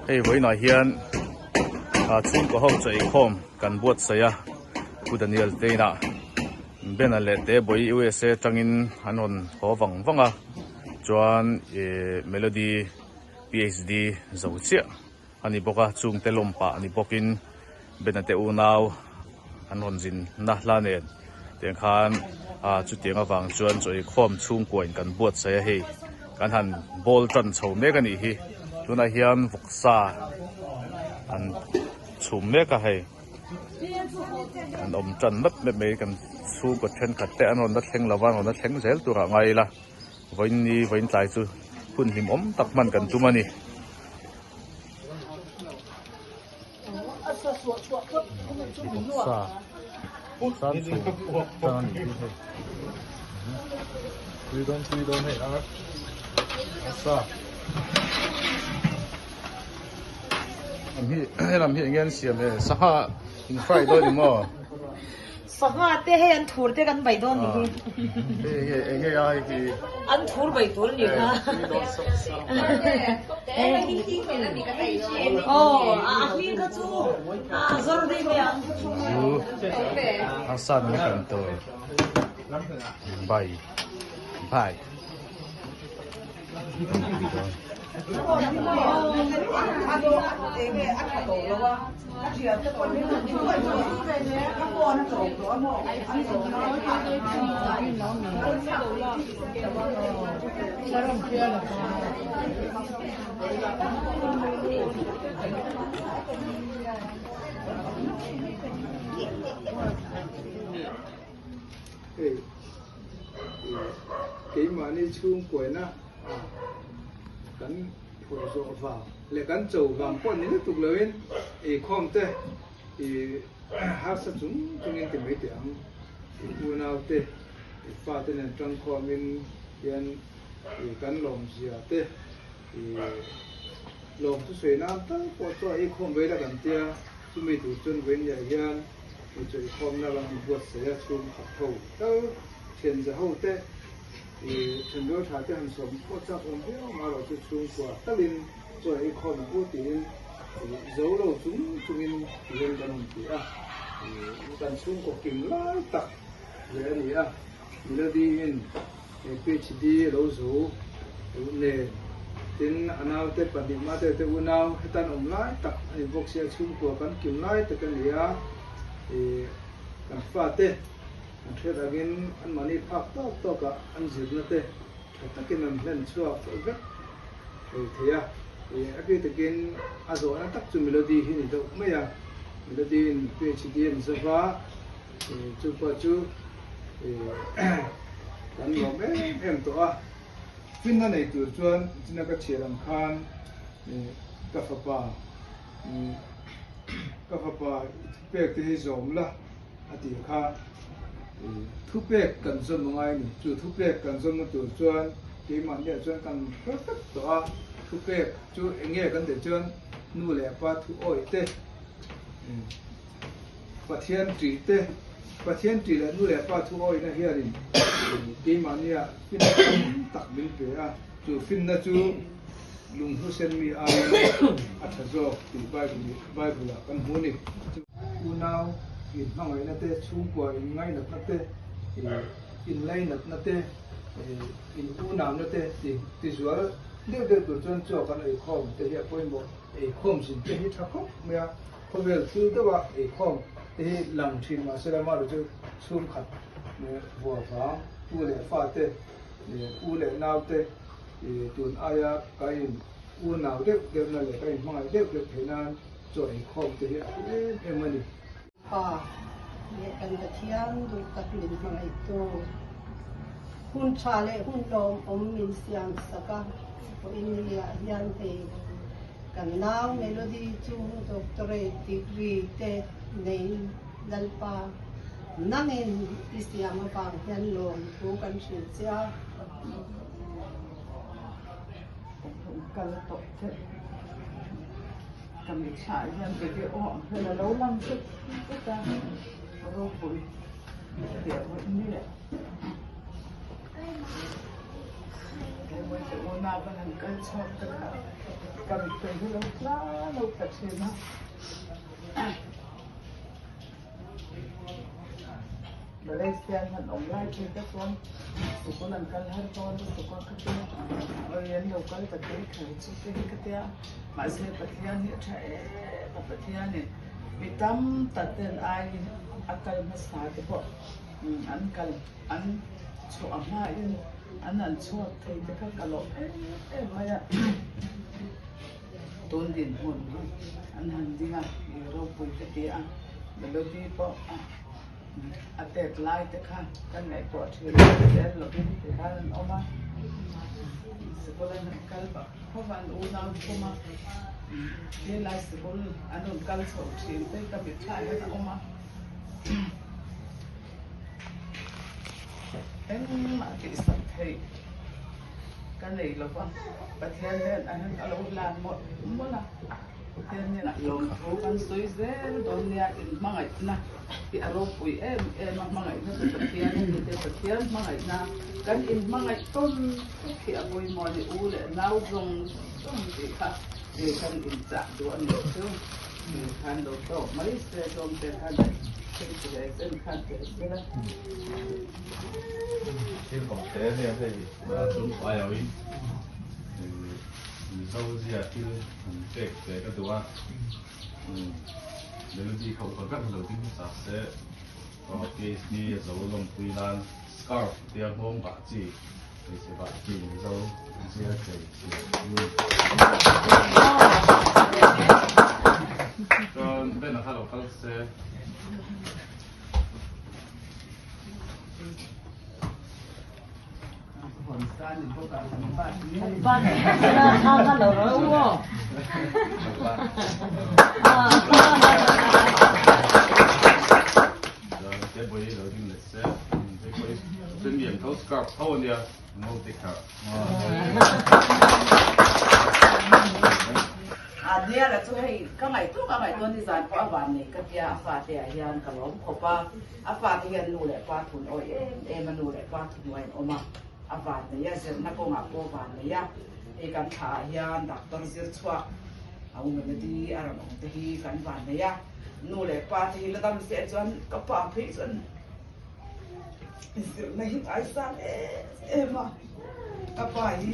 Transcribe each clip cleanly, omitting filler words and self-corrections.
Hei vawiinah hian ah chhungkaw ho chaw eikhawm kan buatsaih a Pu Daniel te inah Bena leh Tebawii USA atangin an rawn haw vang vang a chuan ih Melody PHD zo chiah a ni bawk a chungte lawm pah ni bawkin Bena te unau an rawn zin na hla nen tiang khan ah chutiang avang chuan chaw eikhawm chhungkua in kan buatsaih a hei kan han bawl tan chho mek a nih hi tunah hian vawksa an chhum mek a hei an awm tan map map mai kan chhungkaw thenkhat te an rawn la thleng lo va an rawn la thleng zel turah ngai ila vawiin ni vawiin tlai chu hun hlimawm tak hman kan tum a ni. Sa san chhum tan a nih hi hei tui dawn tui dawn hei a sa helam hi enge an siam e sangha in fry dawn ni maw Sangha te hei an thur te kan bai dawn ni hi. Hei enge enge a hei hi. An thur bai tur ni kha. Aw a hming kha chu a zawr dei mai ang. Zu a san ni kan tur. Bai bai. Hei keimahni chhungkuaina kan phur zawh vang leh kan cho vang pawh ni lutuk loin eikhawm te ih harsa chung chungin ti mai teh ang ih unau te ih fate nen tangkhawmin hian ih kan lawmzia te ih lawm chu sawi nan tal pawh chuan eikhawm vei la kan tia chumi tur chuan vawiin hian. I chawihkhawmna lam buatsaih a chhung khat ho tal thian za ho te i thenrual tha te han sawm pawh chak awm viau ma erawh chu chhungkua talin chaw ei khawm ang u tiin i zo lo chung chungin tihian kan han ti a, i kan chhungkaw kim lai tak leh a ni a, Melody in PHD a lo zo nen tin a naute pahnih mate te unau hetan awm lai tak a ni bawk sia chhungkua kan kim lai tak a ni a ih kan fate an hriat angin anmahni phak tawk tawk ah an zirna te tha takin an hlen chhuak vek thei thei a ih a bik takin a zawhna tak chu Melody hi ni deuh mai a Melody in PHD an zova ih chu pawh chu Kan lawm em em tawh a, finna nei tur chuan china ka chhiar ang khan ka fapa ka fapa i thupek te hi zawm la a tih kha thupek kan zawm a ngai a ni. Chu thupek kan zawmna tur chuan keimahniah chuan kan hre vek tawh a, thupek chu eng nge kan tih chuan nu leh pa thu awih te, Pathian ṭih te, Pathian ṭih leh nu leh pa thu awihna hianin keimahnia finna tam tak min pe a, chu finna chu lunghlusen mi aiin a ṭha zawk tih Bible-ah kan hmu a ni. Unau inhmangaihna te, chhungkua inngainatna te, inlainatna te, in unauna te tizual deuh deuh tur chuan chaw kan eikhawm te hi a pawimawh. Eikhawm zin te hi ṭha khawp mai a. Khawvel thil deuha eikhawm te hi lang thin mahse lama erawh chu chhungkhat vua vang u leh fa te u leh nau te tun aia ka in u nau deuh deuh na leh ka in hmangaih deuh deuh theih nan chaw eikhawm te hi a hlu em em a ni. Pa leh kan Pathian duh tak min hmangaihtu, hun tha leh hun lawmawm min siam sak a, pawhin niah hian hei Kan nau Melody chu doctorate degree te neiin Lalpa nangin i siam avang hian lawmthu kan hrilh che a. Kal tawh che ka mitthla hian video ang hian a lo lang zet zet a ropui tih a vawi ni leh. Tebawih te unau an han kal chhuak te kha ka mittui hi lo tla lo tla thin a. Malaysia an han awm lai thin te chuan sikul an kal har dawn lutuk a ka tia, awi an lo kal ta kei kher chu te hi ka tia, mahse Pathian hi a tha em a, Pathianin mi tam tak ten ai a kal hmasa te pawh an kal an chhuah hmain an han chhuak thei te kha ka lawm em em mai a. Tun dinhmun hi an han ding a, i ropui ka ti a, Melody pawh a tet lai te kha kan ngaihtuah thin a, tel lovin ti khan an awm a, sikul an han kal vak khawp a, an unau thum a, helai sikul an rawn kal chho thin te ka mitthla hian a awm a, engmah tihsak theih. Ka nei lo va, Pathian nen a hian ka lo hlan mawlh mawlh a, Pathian hnenah lawmthu kan sawi zel dawn nia, inhmangaihna hi a ropui em em a, hmangaihna chu Pathian a ni te, Pathian hmangaihna kan inhmangaih tawn thuk hi a pawimawh a ni, u leh nau zawng zawng tih kha kei kan inchah duh a nih chu, kei khan lo tawk mai se tlawmte khan thil ti ve zen khan teh se la. Thil kawng te nia hei chung ai lo in Mizo zia thil han pek che ka duh a Melody kha upa ber lo ding hmasa se aw PhD a zo lawmpui nan scarf tia nghawng bah chi hmeichhe bah chi Mizo zia chei chi chuan Ben a kha lo kal se. Niala chu hei ka ngaihtuah ka ngaihtuah nizan pawh a van nei ka tia a fate ah hian ka lawm khawp a. A fate hian nu leh pa thun awih em em a, nu leh pa thuhnuai an awm a, a van nei a, zirna kawngah pawh a van nei a. Hei kan thla ah hian doctor zir chhuak a u Melody a rawn awm te hi kan van nei a, nu leh pa te hi la dam se chuan ka pa phei chuan zirna hi ngaisang em em a, ka pa hi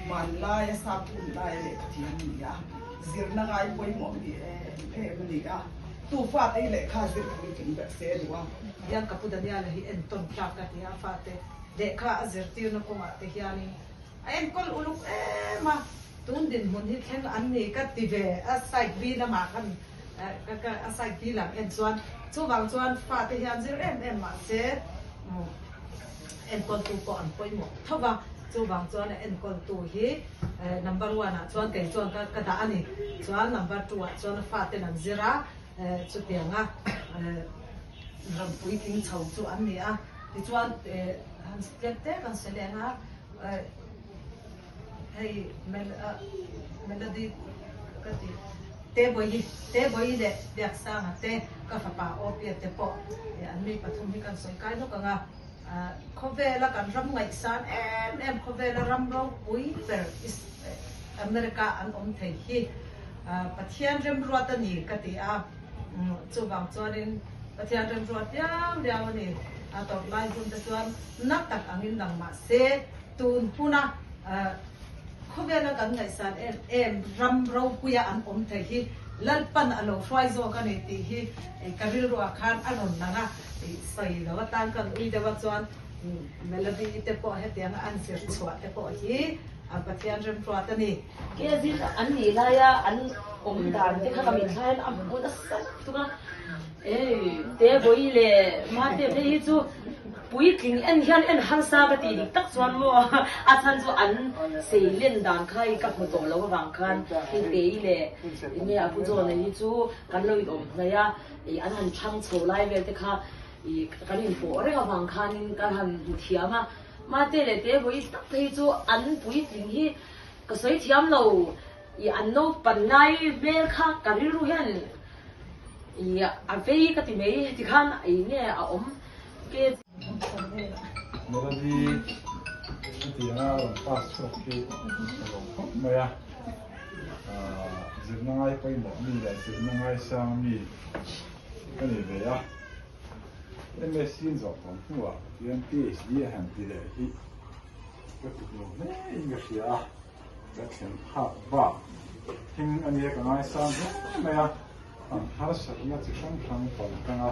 hmanlai a sap hun lai a lehkha thiam a ni a, zirna ngai pawimawh mi em em a ni a. Tu fate hi lehkha zir puitling vek se a duh a. Hian ka pu Daniela hi entawn tlak a ti a, fate lehkha a zirtirna kawngah te hianin a enkawl uluk em a, tun dinhmun hi thleng an ni ka ti ve a side B lamah khan a side B lam en chuan chuvang chuan fate hian zir em em mahse enkawltu pawh an pawimawh tho va, chuvang chuan a enkawltu hi number one ah chuan kei chuan ka dah a ni, chuan number two ah chuan a faten an zir a, chutianga ram puitling chho chu an ni a, tichuan han tlem te kan sawi leh ang a, hei melody ka ti Tebawi Tebawi leh Biaksanga te ka fapa Awpia te pawh an mi pathum hi kan sawi kai lawk ang a. Khawvela kan ram ngaihsan em em khawvela ram ropui ber America an awm thei hi Pathian remruat a ni ka ti a, chuvang chuanin Pathian remruat liau liau a ni. A tawrh lai hun te chuan na tak angin lang mah se tun huna khawvela kan ngaihsan em em ram ropuia an awm thei hi Lalpan a lo hruai zawk a ni tih hi ka rilruah khan a rawn lang a. Sawi lo atan kan ui deuh a chuan Melody te pawh hetianga an zir chhuah te pawh hi a Pathian remruat a ni. Ke zir an nih laia an awm dan te kha ka mitthla hian a hmu nasa lutuk a, ei Tebawi leh Mate phei hi chu puitling en hian en harsa ka tih dik tak chuan maw a chhan chu an sei len dan kha hi ka hmu tawh lo avang khan hei Tei leh enge a pu John-a hi chu kan lo inawm hnaih a. Ih an han chhang chho lai vel te kha ih kan inpawh reng avang khanin kan han hmu thiam a, Mate leh te vawi tak phei chu an puitling hi ka sawi thiam lo, ih an naupan lai hmel kha ka rilru hian ih a vei ka ti mai heti khan ih nge a awm ke. Melody. Hetianga rawn pass chhuak hi ka lawm khawp mai a. Zirna ngai pawimawh mi leh zirna ngaisang mi ka ni ve a. MSc in zawh tawng hnuah hian PhD a han ti leh hi ka tuk lo hle in ka hria a. Ka thlen phak bak thing a nia ka ngaisang hle mai a. An harsatna chi hrang hrang pal tang a,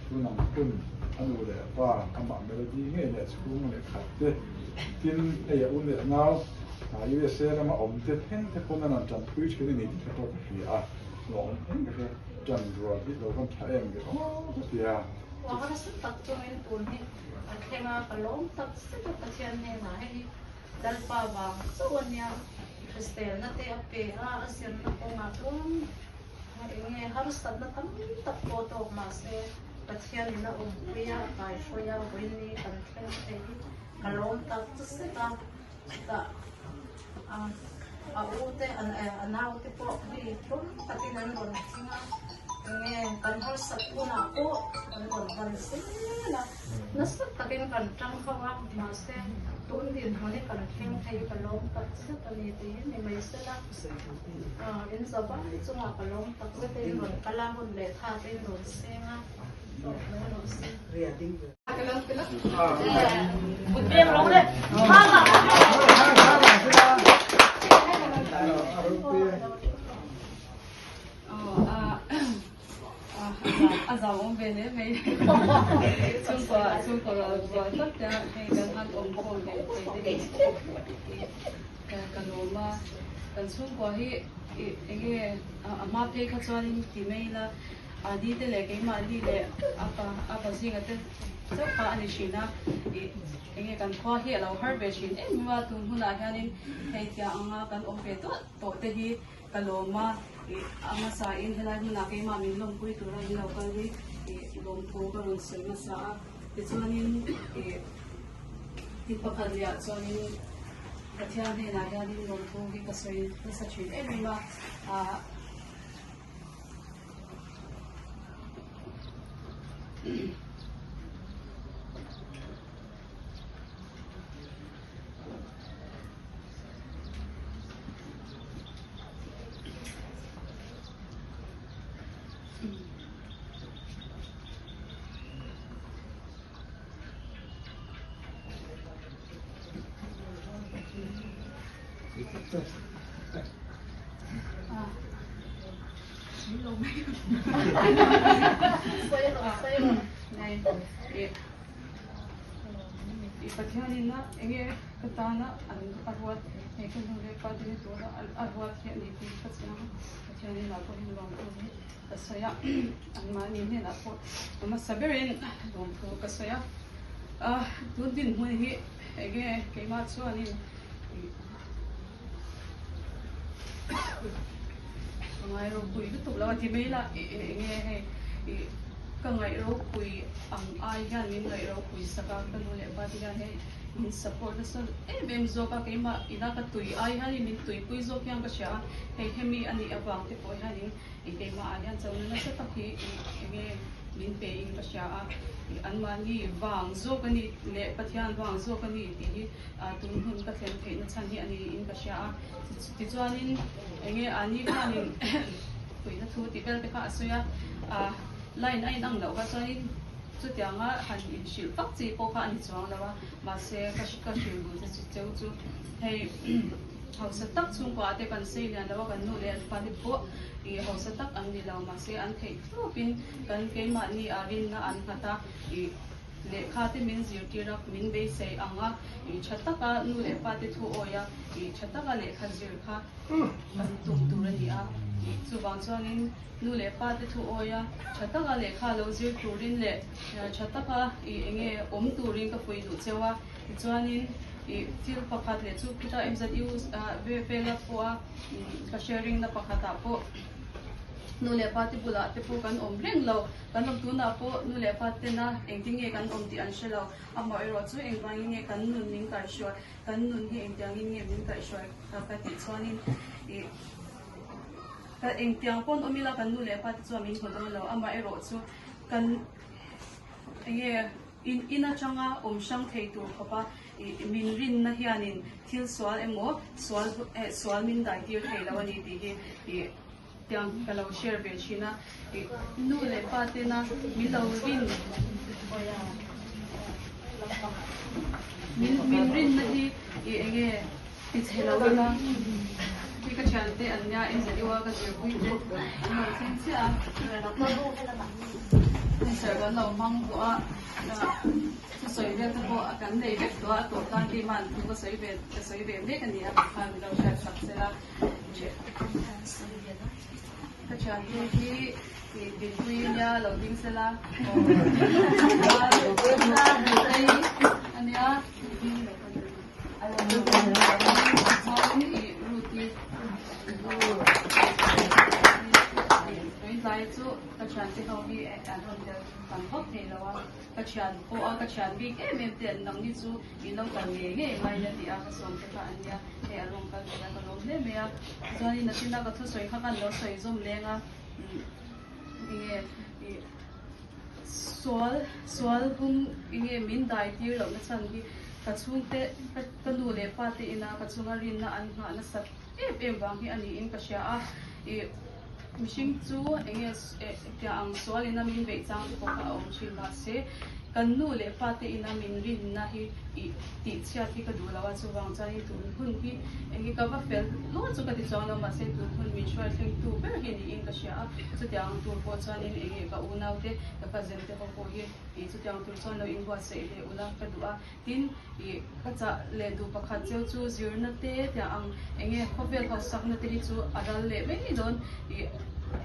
tun ang hun a nu leh a pa amah Melody ngei leh chhung leh khat te, tin hei a u leh nau USA lama awm te thleng te pawn an rawn tanpui thin a ni tih kha pawh ka hria a, hlawhawm thleng ka hria, tan rual hi lo van tha em ve aw ka ti a. Aw harsa tak chungin tun hi a thleng a, ka lawm tak zet a Pathian hnenah hei hi Lalpa vang chauh a nia, hriselna te a pe a, a zirna kawngah chuan Enge harsatna tam tak pawh tawk mahse Pathianin a awmpui a, a kaihruai a, vawiin kan thleng thei hi ka lawm tak zet a, chutah a u te a nau te pawh hei tlawm takin an rawn thleng a, enge kan harsat hunah pawh an rawn ban zel a, nasa takin kan tang ho a, mahse tun dinhmun hi kan thleng thei hi ka lawm tak zet a ni tih hi ni mai sela. In zavai chungah ka lawm tak zet a, in rawn kal a, hun leh tha te in rawn seng a, hlawh mai rawh se. A zau awm ve hle mai. Chhungkua chhungkua rual rual tak te hei kan han awm khawm ve thei te hi ka lawm a. Kan chhungkua hi enge a hma phei kha chuanin ti mai ila Adi te leh keimahni leh a pa a pa zinga te chauh kha a ni thin a. Enge kan khua hi a lo har ve thin em em a, tun hunah hianin hei tiang anga kan awm ve tawh tawh te hi Ka lawm a, ih a hmasa in helai hmunah keimah min lawmpui tura in lo kal hi ih lawmthu ka rawn sawi hmasa a, tichuanin ih thil pakhat leh ah chuanin Pathian hnenah hianin lawmthu hi ka sawi nasa thin em em a, ah. I Pathianin a enge ka tana an a ruat hei ka hnu leh pa te hi tura a ruat hi a ni tih ka chiang a, Pathianin ah pawh hian lawmthu hi ka sawi a, anmahni hnenah pawh a hmasa berin lawmthu ka sawi a, ah tun dinhmun hi enge keimah chuanin Ka ngai ropui lutuk lo a ti mai la enge hei ih ka ngaih ropui ang ai hian min ngaih ropui sak a ka nu leh pa te hian hei min support nasa em em zawk a keimah ina ka tui ai hianin min tuipui zawk hian ka hria a hei hemi a nih avang te pawh hianin ih keimah ah hian chona nasa tak hi ih enge min pe in ka hria a anmahni vang zawk a ni leh Pathian vang zawk a ni tih hi tun hun ka thlen theihna chhan hi a ni in ka hria a, tichuanin enge ani khanin puihna thu tih vel te kha a sawi a, line a inang loh kha chuanin chutianga han inhrilh vak chi pawh kha a ni chuang lo a, mahse ka ka hrilh duh te cheu chu hei hausa tak chhungkua te kan sei lian lo a kan nu leh an pa te pawh ih hausa tak an ni lo mahse an theih tawpin kan keimahni ah rinna an nghat a ih. Lehkha te min zirtir a, min beisei ang a, ih tha taka nu leh pa te thu awi a, ih tha taka lehkha zir kha kan tum tur a ni a, ih chuvang chuanin nu leh pa te thu awi a, tha taka lehkha lo zir turin leh tha taka ih enge awm turin ka fuih duh cheu a, tichuanin ih thil pakhat leh chu khita MZU vela pawha ka sharing na pakhatah pawh nu leh pa te bulah te pawh kan awm reng lo. Kan awm tunah pawh nu leh pa tena engtin nge kan awm tih an hre lo. Amaherawh chu engvangin nge kan nun min kaihhruai, kan nun hi engtiangin nge min kaihhruai ka tih chuanin ih ka engtiang pawn awm ila kan nu leh pa te chuan min hmu dawn lo. Amaherawh chu kan enge in in atanga awm hrang thei tur khawpa. I min rinna hianin thil sual emaw sual sual min dai tir thei lo a ni tih hi i tiang ka lo share ve thin a. I nu leh pa tena min lo rin min min rinna hi i enge ti chhe lo ila hi ka thiante an nia MZU a ka zirpui te an lo thleng chiah a. Serh kan lo hmang tawh a. Thusawi vel te pawh kan nei vek tawh a, a tawp tan keimah thu ka sawi ve ka sawi ve mek a ni a, khan min lo hriat sak sela. Ka thiante hi Dinpuii nia lo ding sela Nutei a nia chuan i Ruth-i Tuitlai chu ka thiante ho hi an rawn tel tam vak thei lo a. Ka thian pawh a ka thian bik em em te an nangni chu min lo kal ngei ngei mai la tih a ka sawm te kha an nia, hei a rawn kal ve a ka lawm hle mai a, chuanin nakin a ka thusawi kha khan lo sawi zawm leng a, enge ih sual sual hung enge min dai tir loh na chhan hi ka chhungte ka ka nu leh pa te ina ka chunga rinna an nghah nasat em em vang hi a niin ka hria a, ih. Mihring chu enge tia ang sual ina min beih chang te pawh kha a awm thin mahse kan nu leh pa te ina min rinna hi ih tih chhiat hi ka duh lo a chuvang chuanin tun hun hi enge ka va fel luat chu ka ti chuang lo mahse tun hun min hruai thleng tu ber hi niin ka hria a chutiang tur pawh chuanin enge ka unau te ka cousin te ho pawh hi ih chutiang tur chuan lo inbuatsaih ve ula ka duh a. Tin, ih ka chah leh duh pakhat cheu chu zirna te tiang ang enge khawvel hausakna te hi chu a ral leh mai dawn. Ih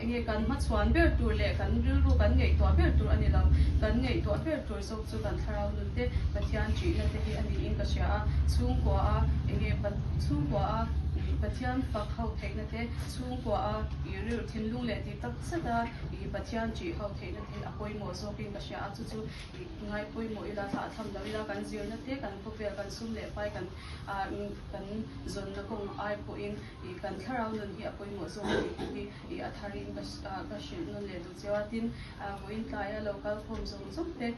enge kan hmachhuan ber tur leh kan rilru kan ngaihtuah ber tur a ni lo. Kan ngaihtuah ber tur zawk chu kan thlarau nun te, Pathian ṭihna te hi a niin ka hria a. Chhungkua a enge chhungkua a Pathian fak ho theihna te, chhungkua a ih rilru thinlung leh tih tak zet a ih Pathian ṭih ho theihna te hi a pawimawh zawkin ka hria a. Chu chu Ngai pawimawh ila, thlah tham lo ila, kan zirna te, kan khawvel, kan sum leh pai, kan kan zawnna kawng ai pawhin ih kan thlarau nun hi a pawimawh zawk a ni tih hi ih a tharin ka ka hrilh nawn leh duh cheu a. Tin, vawiin tlaia lo kal khawm zawng zawng te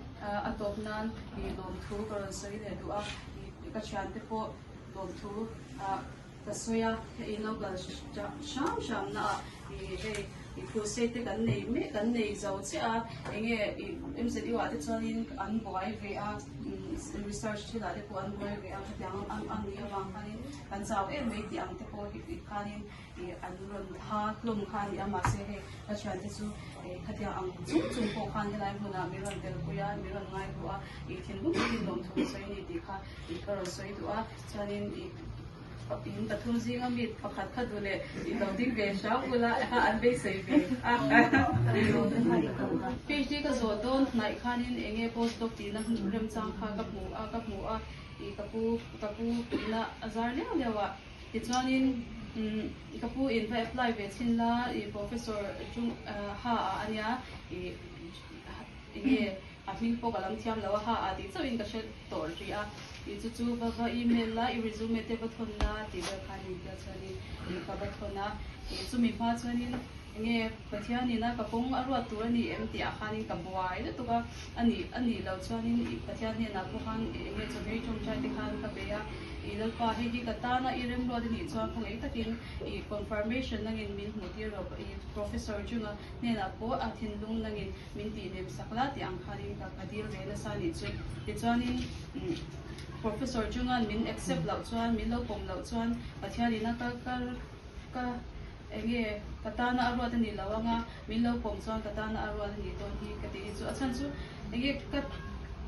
a tawp nan ih lawmthu ka rawn sawi leh duh a, ih ka thiante pawh lawmthu Ka sawi a, hei in lo kal hram hram na ah ih hei ih crusade te kan nei mek kan nei zo chiah a, enge ih MZU ah te chuanin an buai ve a, research thil ah te pawh an buai ve a, khatiang ang ang nih avang khanin kan chau em mai tih ang te pawh hi khanin ih an rawn tha hlawm kha a ni a, mahse hei ka thiante chu ih khatiang ang chung chung pawh khan helai hmunah min rawn telpui a, min rawn ngaihluh a, ih thinlung takin lawmthu ka sawi a ni tih kha ih ka rawn sawi duh a, chuanin ih. In pathum zinga mi pakhat kha duh leh i lo ding ve hram ula kha an beisei ve a. PhD ka zawh dawn hnaih khanin enge postdoc tihna remchang kha ka hmu a ka hmu a i ka pu ka pu ina a zar liau liau a tichuanin ka pu in va apply ve chhin la i professor chung ha ah ania i enge A hming pawh ka lam thiam lo a, ha ah tih chauhin ka hre tawh rih a, i chu chu va va email la, i resume te va thawn la tih vel khan min tia chuanin i ka va thawn a, i chumi hma chuanin enge Pathianin a ka kawng a ruat tur a ni em tih ah khanin ka buai lutuk a, a nih a nih loh chuanin i Pathian hnenah pawh khan enge chawhmei tawngtai te khan ka bei a, i Lalpa hei hi ka tana i remruat a nih chuan khawngaih takin i confirmation nangin min hmuh tir rawh i Professor Junga hnenah pawh a thinlung nangin Min tih nem sak la tih ang khanin ka ka dil ve nasa anih chu. Tichuanin Professor Jungan min accept loh chuan, min lo pawm loh chuan Pathianin a ka ka ka enge ka tana a ruat a nih loh anga min lo pawm chuan ka tana a ruat a nih dawn hi ka tih hi chu. A chhan chu enge ka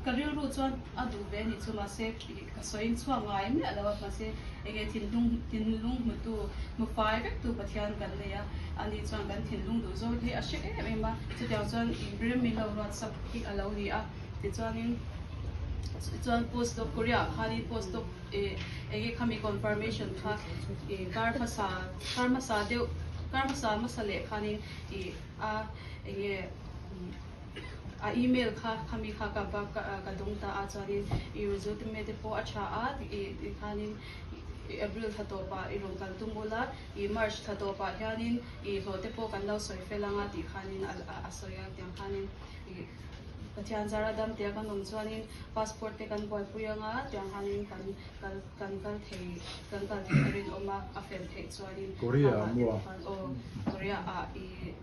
ka rilru chuan a duh ve anih chu mahse ka sawi chhuak ngai miah lo a mahse enge thinlung thinlung hmutu hmu fai vek tu Pathian kan nei a, ani chuan kan thinlung duh zawk hi a hre em em a, chutiang chuan rem min lo ruat sak hi a lo ni a, tichuanin chuan post doc Korea ah khanin post doc eh enge khami confirmation kha ih kar hmasa kar hmasa deuh kar hmasa hmasa leh khanin ih a enge. A email kha khami kha ka va ka dawng ta a chuanin i resume te pawh a tha a tih khanin April thla tawpah i rawn kal tum ula i March thla tawpah hianin i hlawh te pawh kan lo sawi fel anga tih khanin a sawi a tiang khanin i. Pathian zara dam tia kan awm chuanin passport te kan buaipui anga tiang hianin kan kal kan kal thei kan kal theih a rinawm a, a fel theih chuanin Korea ah maw? Aw Korea ah i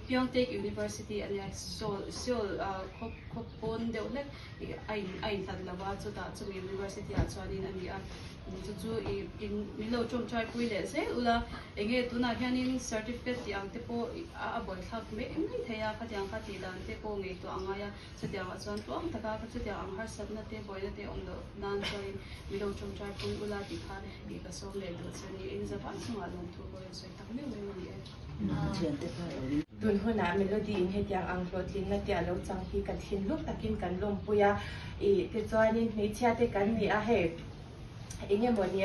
Pyeongtaek University a nia Seoul Seoul ah khaw khaw pawn deuh hlek i a in a inhlat lo a chutah chumi University ah chuanin a ni a chu chu i in min lo tawngtai pui leh zel ula enge tunah hianin certificate tih ang te pawh a a buaithlak mai mai thei a khatiang kha tih dan te pawh ngaihtuah a ngai a chutiang ah chuan tluang taka chutiang ang harsatna te buaina te awm loh nan chuanin min lo tawngtai pui ula tih kha i ka sawm leh duh che a ni in zavai chungah lawmthu pawh in sawi tak meuh meuh a ni e. Tun hunah Melody in hetiang ang hlawhtlinna te a lo chang hi ka thinlung takin kan lawmpui a, ih tichuanin hmeichhia te kan ni a hei eng emaw ni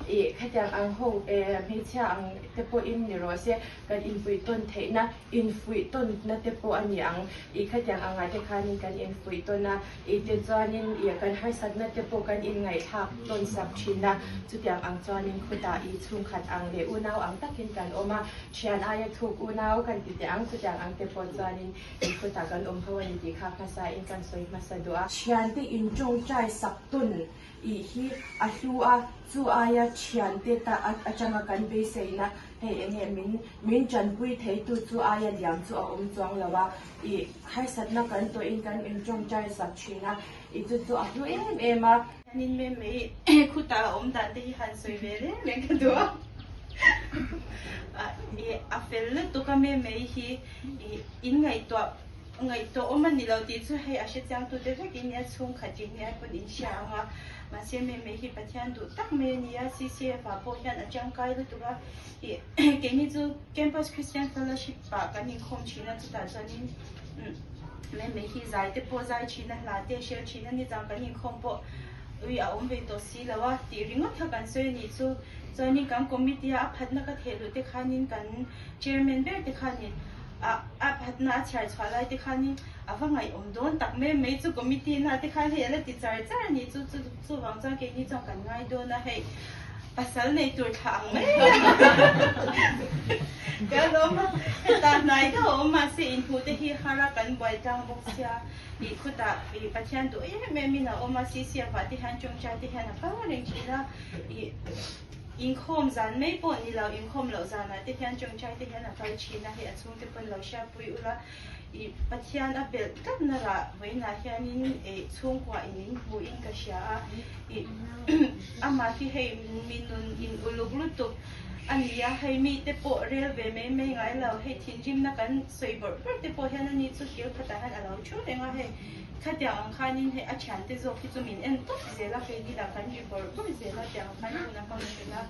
ih khatiang ang ho eh hmeichhia ang te pawhin ni rawh se kan inpuih tawn theihna infuih tawnna te pawh a ni ang ih khatiang angah te khanin kan infuih tawn a ih tichuanin ih kan harsatna te pawh kan inngaihthlak tawn sak thin a chutiang ang chuanin khutah ih chhungkhat ang leh unau ang takin kan awm a. Thian aia thuk unau kan ti teh ang, chutiang ang te pawh chuanin in khutah kan awm ho a ni tih kha hmasa in kan sawi hmasa duh a. Thiante in tawngtai sak tawn ih hi a hlu a, chu aia thiante ta atanga kan beiseina hei eng nge min min tanpui theitu chu aia liam chu a awm chuang lo a, ih harsatna kan tawhin kan in tawngtai sak thin a, ih chu chu a hlu em em a. Nin me mai khutah a awm dan te hi han sawi ve reng reng ka duh a. A fel lutuk a me mai hi in ngaihtuah ngaihtuah awm a ni lo tih chu hei a hrechiang tu te vek in nia chhungkhat in nia pawn in hria ang a. Mahse me mai hi Pathian duh tak mai a ni a, CCF ah pawh hian a tangkai lutuk a. Keini chu Campus Christian Fellowship ah kan inkhawm thin a chutah chuanin Mai mai hi zai te pawh zai thin a hla te hrial thin a ni chang kan inkhawm pawh ui a awm ve tawh si lo a tih ringawt kha kan sawi a nih chu. Chuanin kan committee a a phatna ka theh luh te khanin kan chairman ber te khanin a a phatna a chhiar chhuah lai te khanin a va ngaihawm dawn tak mai mai chu committee na te khan hei a la ti char char a nih chu chu chuvang chuan keini chuan kan ngai dawn a hei pasal nei tur thlah ang mai a ka lawm a heta hnai deuh a awm mahse inhmuh te hi har a kan buai tlang bawk sia ih khutah ih Pathian duh em em in a awm a CCF ah te hian tawngtai te hian a kal reng thin a ih inkhawm zan mai pawh ni lo inkhawm loh zanah te hian tawngtai te hian a kal thin a hei a chhungte pawn lo hriatpui ula Ih Pathian a belh tlat na rah vawiinah hianin eh chhungkua in min hmu in ka hria a, ih amah hi hei mi nun in uluk lutuk a ni a, hei mite pawh rel ve mai mai ngai lo, hei thinrimna kan sawi bawrh bawrh te pawh hian ani chu kil khatah hian a lo thu reng a, hei khatiang ang khanin hei a thiante zawk hi chu min en tawp zel a, keini lah kan ri bawrh bawrh zel a tiang ang khan hun a hmang thin a.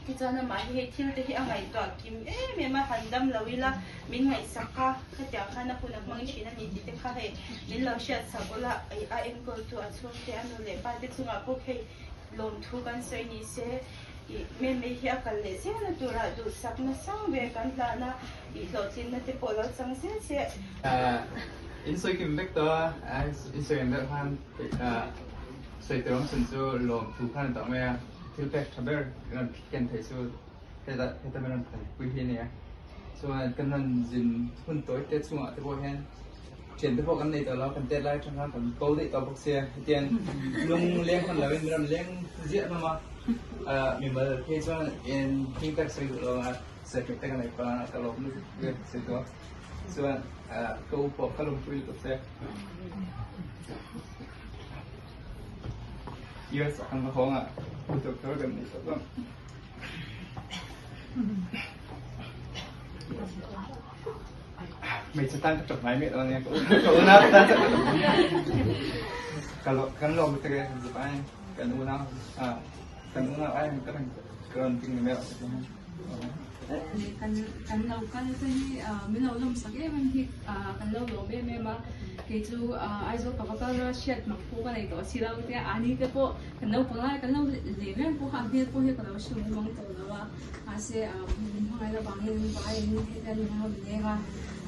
Tichuan amah hi hei thil te hi a ngaihtuah kim em em a, han dam lo ila min ngaihsak a, khatiang khan a hun a hmang thin a ni tih te kha hei min lo hriatsak ula a enkawltu a chhungte a nu leh pa te chungah pawh hei lawmthu kan sawi ni se ih Memei hi a kal leh zel na turah duhsakna sang ber kan hlan a, ih hlawhtlinna te pawh lo chang zel se. In sawi kim vek tawh a, in sawi ang deuh khan sawi tur awm chhun chu lawmthu khan a tawh mai a. Thil pek tha ber rawn ken theih chu heta heta min rawn phal pui hi a ni a. Chuan kan rawn zin hun tawi te chungah te pawh hian thian te pawh kan nei tawh lo a, kan tet lai atang khan kan ko daih tawh bawk sia. Hetiang lung leng hman loin min rawn leng ziah hlawm a, ah mimal phei chuan in thing tak sawi duh lo a, sawi theih tak a nei pah a, ka lawm lutuk e sawi tawh a. Chuan ah ka u pawh ka lawmpui lutuk che. US ang ka hawng a, doctor kan ni tawh bang. Hmeichhe tan ka tawp ngai miah lo ania, ka unau tan ka tawp. Ka lo kan lawm lutuk e, zuk ai kan unau kan unau ai ka rawn ting ni mai lo. Kan kan lo kal te hi min lo lawm sak em em hi kan lo lawm em em a, kei chu Aizawl ka va kal a hriat mak pawh ka nei tawh si lo te a ni te pawh kan naupang lai kan lo lem em pawh kha a hmel pawh hi ka lo hre mum mang tawh lo a, mahse min hmangaih avangin vaiin hetiang min rawn leng a,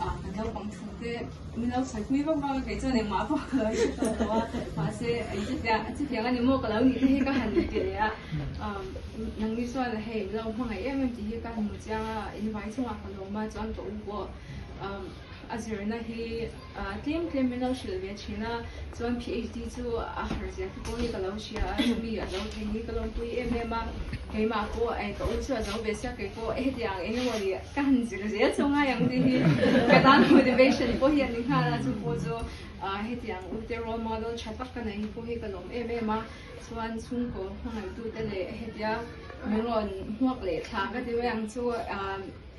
kan naupang thu te min lo sawi pui vak vak a kei chuan engmah pawh ka lo hre tawh lo a, mahse chutiang a ni maw ka lo nih te hi ka han ti leh a. Nangni chuan hei min lo hmangaih em em tih hi ka hmu chiang a, in vai chungah ka lawm a, chuan ka u pawh A zirna hi tlem tlem min lo hrilh ve thin a, chuan PhD chu a har zia te pawh hi ka lo hria a, chumi a zo thei hi ka lawmpui em em a, keimah pawh ka u chu a zo ve sia, kei pawh hetiang eng emaw ni ka han zir zel chu ngai ang tih hi ka tan motivation pawh hi a ni nghal a, chu pawh chu hetiang u te role model tha tak ka nei hi pawh hi ka lawm em em a, chuan chhungkaw hmangaihtu te leh hetia min rawn hmuak leh thla ka ti mai ang chu.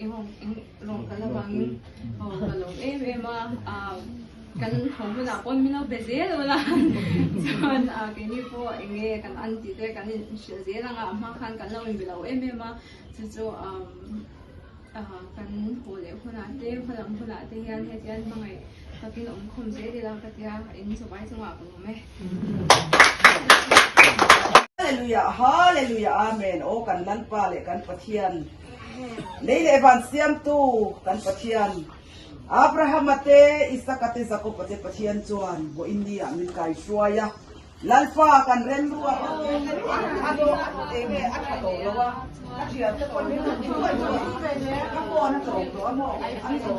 Rawng ka la vangin ka lawm em em a, kan haw hunah pawh min lo be zel ula chuan keini pawh eng nge kan an tih te kan inhrilh zel ang a, a hma khan kan lo inbe lo em em a, chu chu kan haw leh hunah te hmalam hunah te hian hetiang hmangaih takin awm khawm zel ila ka tia in chawpai chungah ka lawm e. Hallelujah Hallelujah Amen Aw kan Lalpa leh kan Pathian Lei leh van siamtu kan Pathian Abrahama te, Isaka te, Jakoba te Pathian chuan vawiin ni ah min kai hruai a, Lalpa kan remruat a enge a tha tawh lo a, a thian te pawh min han hruai chuan ka phone a tlawm tawh a maw a tlawm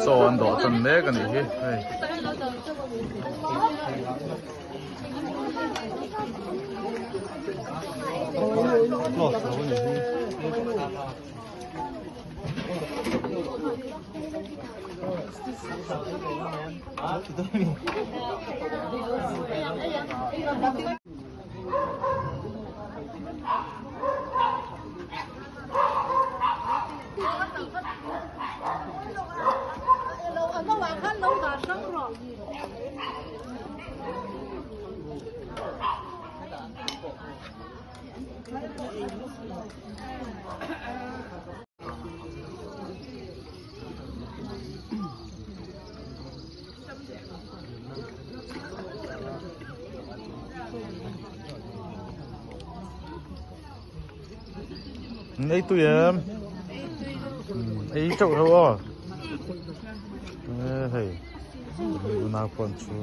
Chaw an dawh tan mek a nih hi hei. Ei tui em? Ei chauh ho aw. Hei. Unau pawh an thu.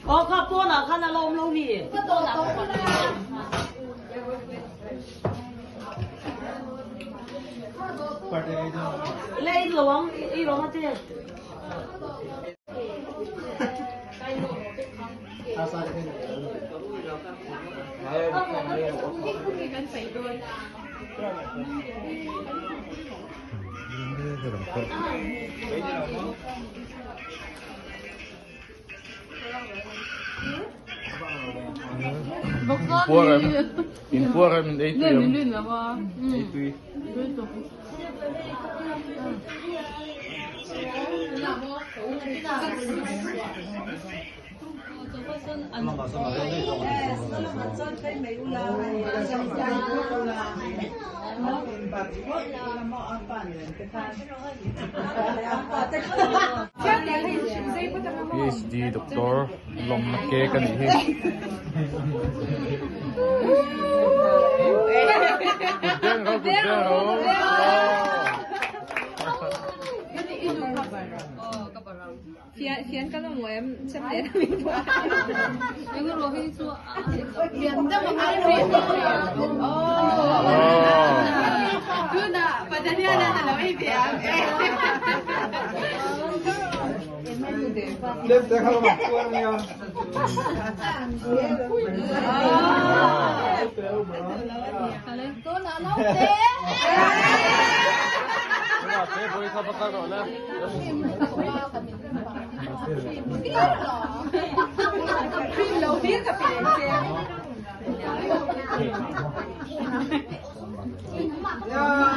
Aw kha pawnah khan a la awm lo mi? Ila ei lo ang, ei lo ang ate. Inpuar em? Inpuar em in ei tui em? Ei tui. PhD Doctor lawmna cake a nih hi. Kut beng ro kut beng ro. Fian ka lo mawi em chep leh na min pawh.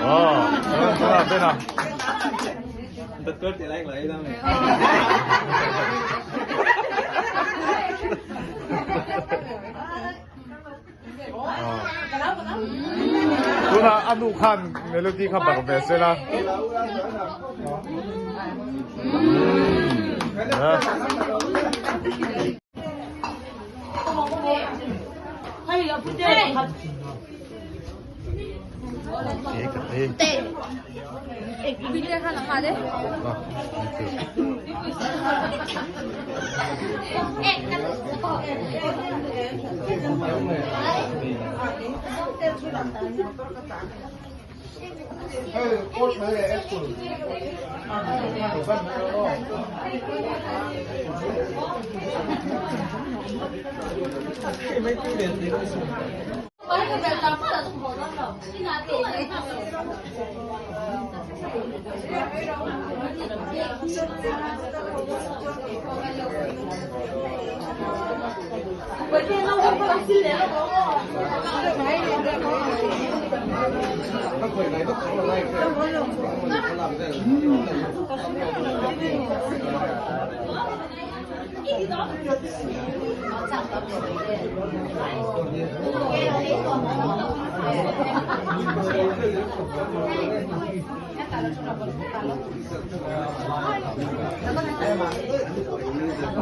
Ờ, Doctor ti lai lai dam. Tuna a nu khan melody kha barh ve se la.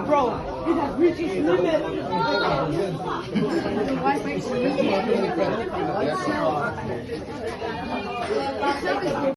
Bro, it has reached its limit.